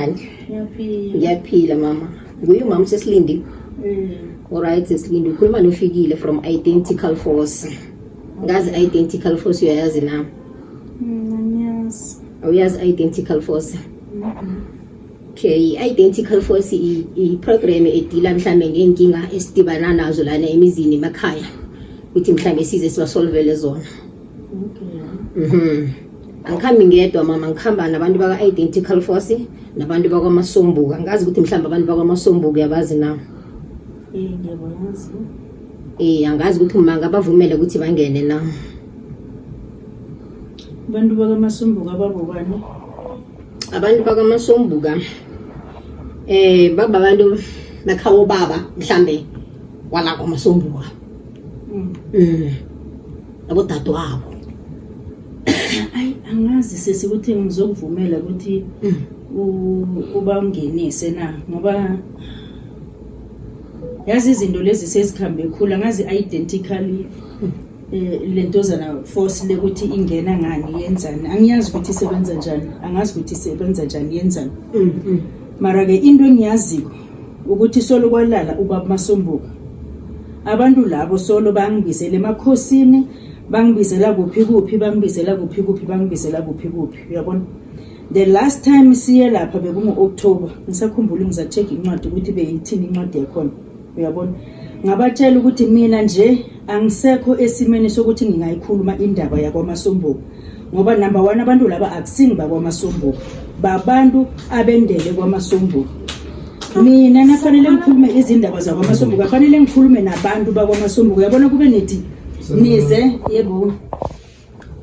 Ninjani? Ngiyaphila. Ngiyaphila mama. Nguye umama sesilindi. Alright, sesilindi. Ukhuluma nofikile from Identical Force. Ngazi Identical Force, uyayazi na? Angiyazi. Awuyazi Identical Force? Okay, i-Identical Force i-program edila mhlambe ngeenkinga esidibana nazo lana emizini, emakhaya, ukuthi mhlambe size sibasolvele zona. Angikhambi ngedwa mama, ngikhamba nabantu baka-Identical Force nabantu bakwaMasombuka. Ngazi ukuthi mhlawumbe abantu bakwaMasombuka uyabazi na? Eh, ngiyabazi. Angazi ukuthi uma ngabavumele ukuthi bangene na. Abantu bakaMasombuka babobani? Abantu bakwaMasombuka bababantu bakhawo baba mhlambe wala kwaMasombuka. Abodadewabo. Ayi, angazi sisi ukuthi ngizokuvumela ukuthi ubangenise na, ngoba yazi izinto lezi sezikhambe khulu. Angazi identically lentozana force lekuthi ingena ngani, yenzani. Angiyazi ukuthi isebenza njani, angazi ukuthi isebenza njani, yenzani. Mara ke into engiyaziko ukuthi solo kwalala ubaba Masombuka, abantu labo solo bangibizela emakhosini, bangibizela kuphi kuphi, bangibizela kuphi kuphi, bangibizela kuphi kuphi, uyabona. The last time siye lapha bekungu-October, ngisakhumbula, ngiza-check incwadi ukuthi beyithini incwadi yakhona, uyabona. Ngabatshela ukuthi mina nje angisekho esimeni sokuthi ngingayikhuluma indaba yakwaMasombuka, ngoba number one, abantu laba akusingi bakwaMasombuka, babantu abendele kwaMasombuka. Mina nafanele ngikhulume izindaba zakwaMasombuka, fanele ngikhulume nabantu bakwaMasombuka, uyabona. Kube nithi nize, yebo.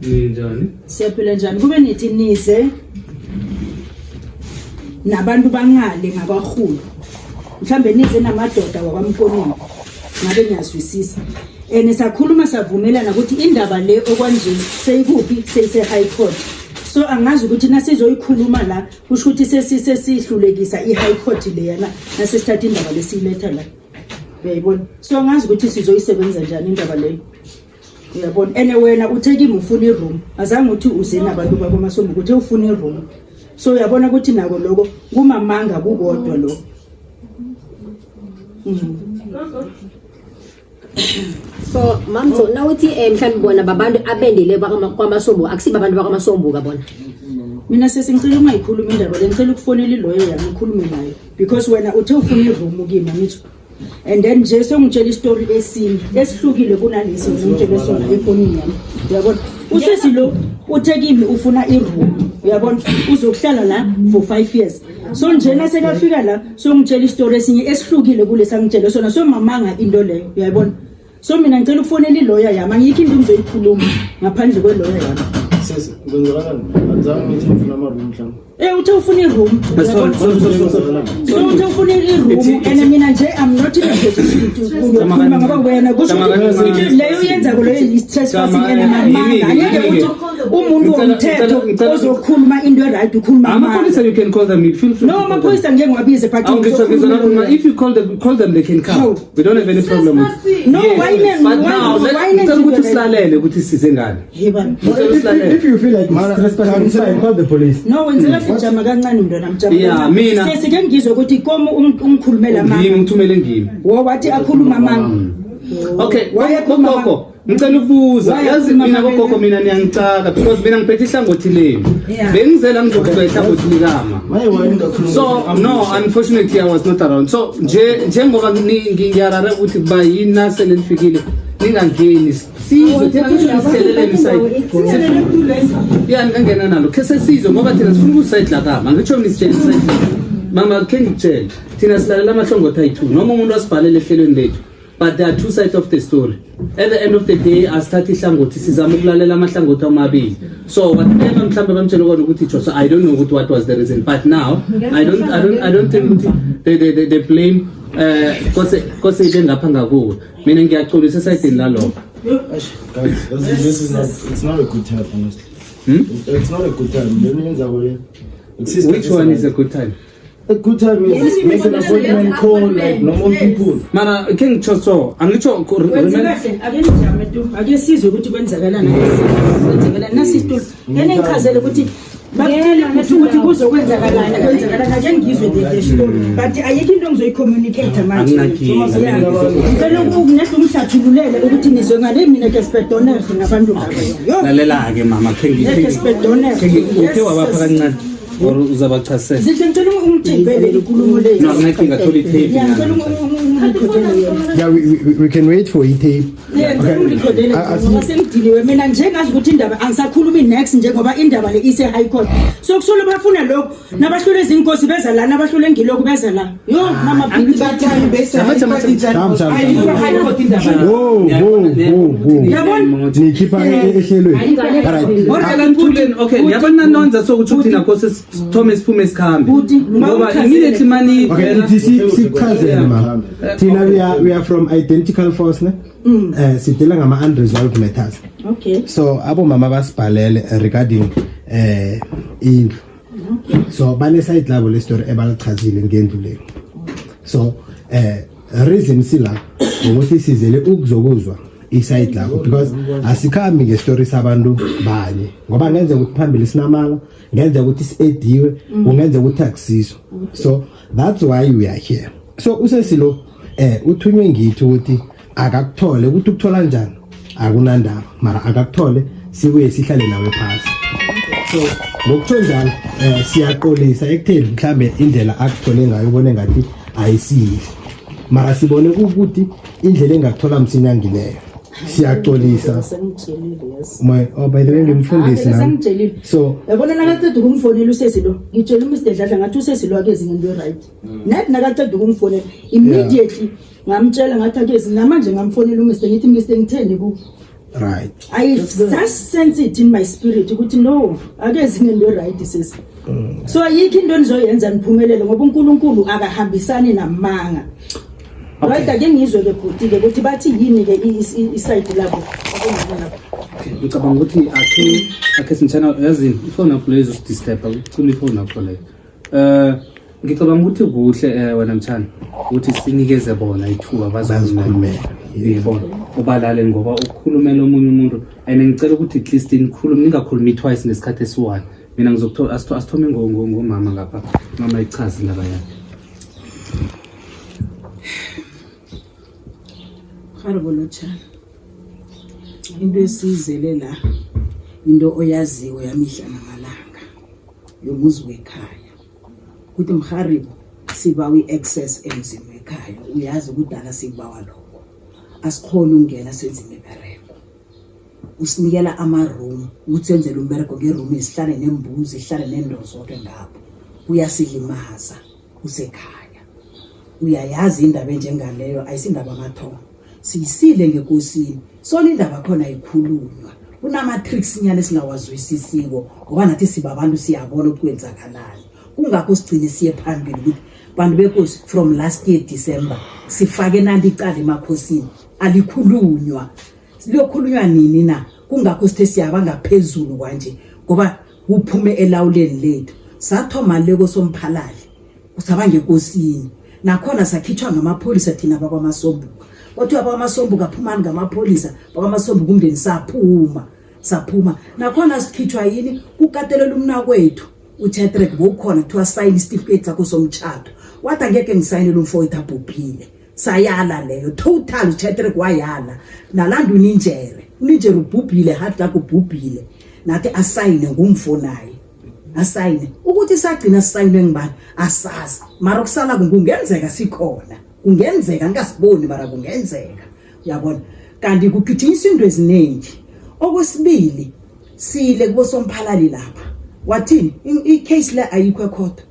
Ninjani? Siyaphila, njani? Kube nithi nize nabantu bangale ngakwahulu, mhlambe nize namadoda wakwamkoneni, ngabe ngiyazwisisa. And sakhuluma, savumelana ukuthi indaba le okwanje seyikuphi? Seyise-high court. So angazi ukuthi nasizoyikhuluma la kusho ukuthi sesihlulekisa i-high court leyana, nasesithatha indaba lesiyiletha la, uyayibona. So angazi ukuthi sizoyisebenza njani indaba leyo, uyabona. Ene wena uthe kimi ufuna i-room, azange uthi uze nabantu bakwaMasombuka, uthe ufuna i-room. So uyabona ukuthi nako lokho kumamanga kukodwa lokho. So mamzo, nawuthi mhlawumbe bona babantu abendele kwaMasombuka, akusibo abantu bakwaMasombuka bona? Mina sesingicela ungayikhuluma indaba le, ngicela ukufonela iloyo yami, ukhulume nayo, because wena uthe ufuna i-room kimi, angitsho? And then nje sengitshela isitori esinye esihlukile kunalesi ngitshele sona efonini yami, uyabona. Usesi lo uthe kimi ufuna i-room, uyabona, uzokuhlala la for 5 years. So njena sekafika la songitshela isitori esinye esihlukile kulesi angitshele sona. So mamanga into leyo, uyayibona. So mina ngicela ukufonela iloya yami, angikho into engizoyikhuluma ngaphandle kweloya yami. Sisi, kwenzakalani? Anzange ngithi ngifuna ama-room mhlawumbe. Uthe ufuna i-room. Sorry, sorry, sorry, sorry. So uthe ufuna i-room and mina nje I'm not in a position to ukukhuluma, ngoba wena kusho ukuthi leyo uyenzako leyo is trespassing and mamanga. Angeke ukuthi umuntu womthetho ozokhuluma into e-right ukhuluma amanga. Amapholisa, you can call them. You feel free No, to call them. amapholisa ngeke ngiwabize, but Awungitsho ngizona, if you call them, call them, they can come. How? We don't have any problem with. No, why But now, why ngicela ukuthi usilalele ukuthi size ngani. Yebani. Ngicela usilalele. If you feel like it's trespassing, it's fine, call the police. No, wenzela sijama kancane mntwana, mjama. Yeah, mina- Sesike ngizwe ukuthi komu ungikhulumela Ngimi amanga. ngithumele ngimi. Wo wathi akhuluma amanga. Okay, Wayekhuluma gogo, ngicela ukubuza. Why Yazi akhuluma mina amanga? gogo, mina niyangicaka because mina ngiphethe ihlangothi lenu. Bengizela ngizokuzwa ihlangothi likama. Maye, why ningakhulumi? So no, unfortunately I was not around. So nje njengoba ngiyarara ukuthi kuba yini nasele nifikile ningangeni, sizwe thina, ngisho nisitheleleni isayidi ya, ningangena nalo khe sesizwe, ngoba thina sifuna ukusayidi lakama. Ngitsho nisitshele isayidi, mama, khe ngikutshele, thina silalela amahlongothi ayi-two noma umuntu asibhalele ehlelweni lethu, but there are two sides of the story. At the end of the day asithathe ihlangothi, sizama ukulalela amahlangothi amabili. So whatever mhlawumbe bamtshele kona ukuthi jo, so I don't know ukuthi what was the reason, but now I don't think ukuthi the blame kose ibe ngapha ngakuwe. Mina ngiyaxolisa esayidini lalokho. Guys, this is not, it's not a good time, honestly. Hmm? It's not a good time. Let me yenza. Which one is a good time? A good time is make an appointment, call like normal people. Mana ke ngitsho, so angitsho Wenze kahle, ake nijame tu, ake sizwe ukuthi kwenzakalani, ake sizwe kwenzakalani. Nasi isitulo. Ngene ngichazele ukuthi bakutshele futhi ukuthi kuzokwenzakalani, kwenzakalani. Ake nizwe the story, but ayikho into engizoyi-communicate manje. Anginankinga. Yeah. Ngicela ukunehle ungihlathululele ukuthi nizwe ngale. Mina ke sibedoners ngabantu laba, yo. Lalela-ke mama, khe Ngeke sibedoners. Ukhe wabapha kancane or uzabachasela? Zinhle, ngicela ungithembele inkulumo leyo. No, anginankinga, thola i-tape. Yeah, ngicela ungirekhodele yona. Yeah, we can wait for i-tape. Yeah, ngicela ungirekhodele ngoba sengidiniwe mina nje, ngazi ukuthi indaba angisakhulumi next njengoba indaba le ise high court. So kusolo bafuna lokhu, nabahlule izinkosi beza la, nabahlule ngilokhu beza la. Yo mama. Jam, jam, jam. High court indaba. Whoa, whoa, whoa, whoa. Yabona? Nikhipha ehlelweni. Alright. Ngicela nithuleni. Okay, ngiyabona nonza sokuthi thina kose sithome siphume sikhambe. Buti, Ngoba immediately mani Okay, ithi sikuchazele mama. Thina we are from Identical Force, ne? Sidila ngama unresolved matters. So abo mama basibhalele regarding indlu. So bane side labo le story ebalichazile ngendlu leyo. So reason sila ukuthi sizele ukuzokuzwa i-side lakho because asikhambi nge-story sabantu banye, ngoba ngenzeka ukuthi phambili sinamala, ngenzeka ukuthi si-ediwe, kungenzeka ukuthi akusiso. So that's why we are here. So usesilo uthunywe ngithi ukuthi akakuthole, ukuthi ukuthola njani akunandaba, mara akakuthole sibuye sihlale nawe phasi. So ngokutsho njalo, siyaqolisa ekutheni mhlambe indlela akuthole ngayo ubone ngathi ayisihle, mara sibone ukuthi indlela engakuthola msinya ngileyo. Siyaxolisa. Sengitshelile, yes. My, oh, by the way, ngimfundisi nami. Sengitshelile. So Yabona, nakaceda ukumfonela usesi lo, ngitshela uMr Dladla ngathi usesi lo akezi ngento right. Nathi nakaceda ukumfonela immediately ngamtshela ngathi akezi. Namanje ngamfonela uMr, ngithi, "Mr, ngitheni ku?" I just sense it in my spirit ukuthi no, akezi ngento right sisi. So ayikho into enizoyenza niphumelele ngoba uNkulunkulu akahambisani namanga. Right, ake ngizwe ke bhuti ke ukuthi bathi yini ke i-side labo, abomama labo. Ngicabanga ukuthi akhe simthana, yazi ifoni yakho leyo izosidisturba, ucima ifoni yakho leyo. Ngicabanga ukuthi kuhle wena mthana ukuthi sinikeze bona ithuba bazikhulumela. Yebo, ubalale ngoba ukukhulumela omunye umuntu, and ngicela ukuthi at least nikhulume, ningakhulumi twice ngesikhathi esiyi-one. Mina ngizokuthola asithome ngomama ngapha. Mama, ichaze indaba yakhe. Harbolotshana. Into esiyizele la, into oyaziwe yamihla namalanga yomuzi wekhaya. Kuthi mharibo sibawa i-access emzini wekhaya, uyazi kudala sikubawa lokho. Asikhoni ukungena senze imibereko. Usinikela ama-room ukuthi senzele umbereko nge-room, sihlale nembuzi, sihlale nento zonke ngapho. Kuyasilimaza usekhaya. Uyayazi indaba enjengaleyo ayisindaba amathomo, siyisile ngekosini sona indaba khona ayikhulunywa, kunama-tricks nyana esingawazwisisiko ngoba nathi sibabantu, siyabona ukuthi kwenzakalani. Kungakho sigcine siye phambili ukuthi bantu bekosi, from last year December sifake nanti icala emakhosini, alikhulunywa, liyokhulunywa nini na? Kungakho sithe siyaba ngaphezulu kwanje ngoba kuphume elawuleni lethu. Sathoma leko somphalali, kusaba ngekosini nakhona sakhitshwa ngamapholisa thina bakwaMasombuka. Kwathiwa bakwaMasombuka phumani ngamapholisa, bakwaMasombuka umndeni saphuma, saphuma nakhona sikhitshwa yini? Kukatelela umnakwethu uChetrek bowukhona, kuthiwa sayini isitifiketi sakho somtshato, wathi angeke ngisayinele umfowethu abhubhile. Sayala leyo total, uChetrek wayala, nalanda uninjere, uninjere ubhubhile, hard luck ubhubhile, nathi asayine ngumfo naye asayine. Ukuthi sagcina sisayinwe ngibani asazi, mara kusala kungenzeka sikhona, kungenzeka ngingasiboni, mara kungenzeka, uyabona. Kanti kugijinyiswa into eziningi. Okwesibili, sile kubosomphalali lapha, wathini? I-case le ayikho ekhotho,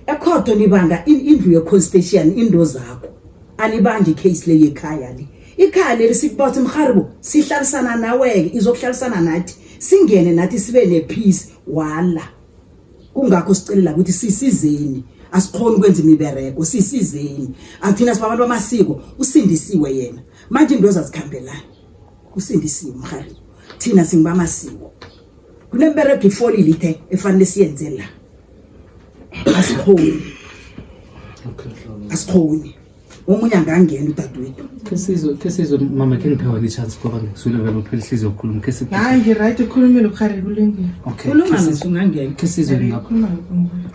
ekhotho nibanga indlu ye-constitution, into zakho anibangi i-case le yekhaya le, ikhaya leli sikubathi mharibo sihlalisana nawe-ke, izokuhlalisana nathi, singene nathi sibe ne-peace. Wala. Kungakho sicelela ukuthi sisizeni, asikhoni ukwenza imibereko, sisizeni athina sibabantu bamasiko. Usindisiwe yena manje, into ezazikhambelani, usindisiwe mharibo, thina singibamasiko, kunemberego ifolile ithe efanele siyenze la, asikhoni, asikhoni. Omunye angangena udadewethu. Khe sizwe mama, khe ngiphe wena i-chance ngoba ngizwile vele uphela ihliziyo yokukhuluma. Khe Hayi, ngi-right, ukhulumile ukhari, kulungile. Okay. Khuluma, ungangena. Khe sizwe ngapha. Khuluma,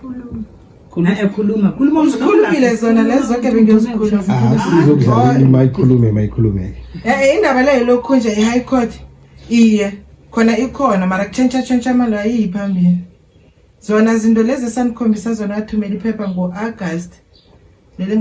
khuluma. Khuluma, khuluma. Uzikhulumile zona lezi zonke bengiyozikhuluma. Ah, sizokudlala, mayikhulume, mayikhulume. Indaba leyo lokhu nje i-high court, iye khona ikhona, mara kutshentsha tshentsha amalo, ayiyi phambili. Zona zinto lezi esanikhombisa zona, wathumela iphepha ngo-August leli.